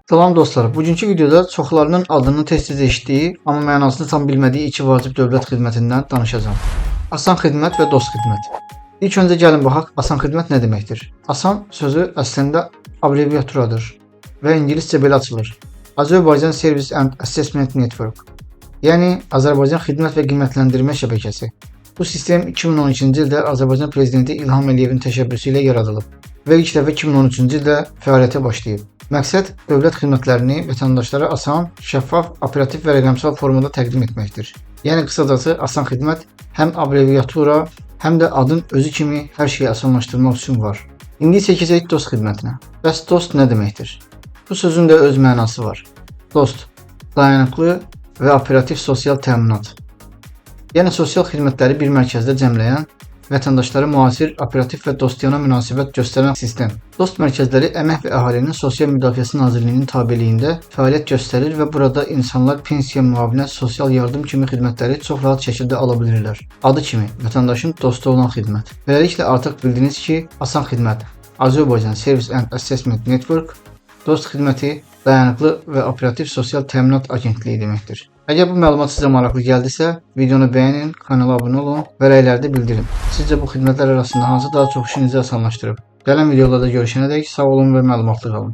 Salam dostlar, bugünkü videoda çoxlarının adını tez-tez eşitdiyi, amma mənasını tam bilmədiyi iki vacib dövlət xidmətindən danışacağam. Asan xidmət və Dost xidmət. İlk öncə gəlin baxaq, asan xidmət nə deməkdir? Asan sözü əslində abreviaturadır və ingiliscə belə açılır: Azerbaijan Service and Assessment Network. Yəni Azərbaycan Xidmət və Qiymətləndirmə Şəbəkəsi. Bu sistem 2012-ci ildə Azərbaycan prezidenti İlham Əliyevin təşəbbüsü ilə yaradılıb və ilk dəfə 2013-cü ildə fəaliyyətə başlayıb. Məqsəd dövlət xidmətlərini vətəndaşlara asan, şəffaf, operativ və rəqəmsal formada təqdim etməkdir. Yəni qısacası, asan xidmət həm abreviatura, həm də adın özü kimi hər şeyi asanlaşdırmaq üçün var. İndi isə keçək Dost xidmətinə. Bəs Dost nə deməkdir? Bu sözün də öz mənası var. Dost, dayanıqlı və operativ sosial təminat. Yəni sosial xidmətləri bir mərkəzdə cəmləyən, vətəndaşlara müasir, operativ və dostyanə münasibət göstərən sistem. Dost mərkəzləri Əmək və Əhalinin Sosial Müdafiəsi Nazirliyinin tabeliyində fəaliyyət göstərir və burada insanlar pensiya, müavinət, sosial yardım kimi xidmətləri çox rahat şəkildə ala bilirlər. Adı kimi, vətəndaşın dostu olan xidmət. Beləliklə, artıq bildiniz ki, asan xidmət Azerbaijan Service and Assessment Network, Dost xidməti dayanıqlı və operativ sosial təminat agentliyi deməkdir. Əgər bu məlumat sizə maraqlı gəldisə, videonu bəyənin, kanala abunə olun və rəylərdə bildirin. Sizcə bu xidmətlər arasında hansı daha çox işinizi asanlaşdırıb? Gələn videolarda görüşənədək sağ olun və məlumatlı qalın.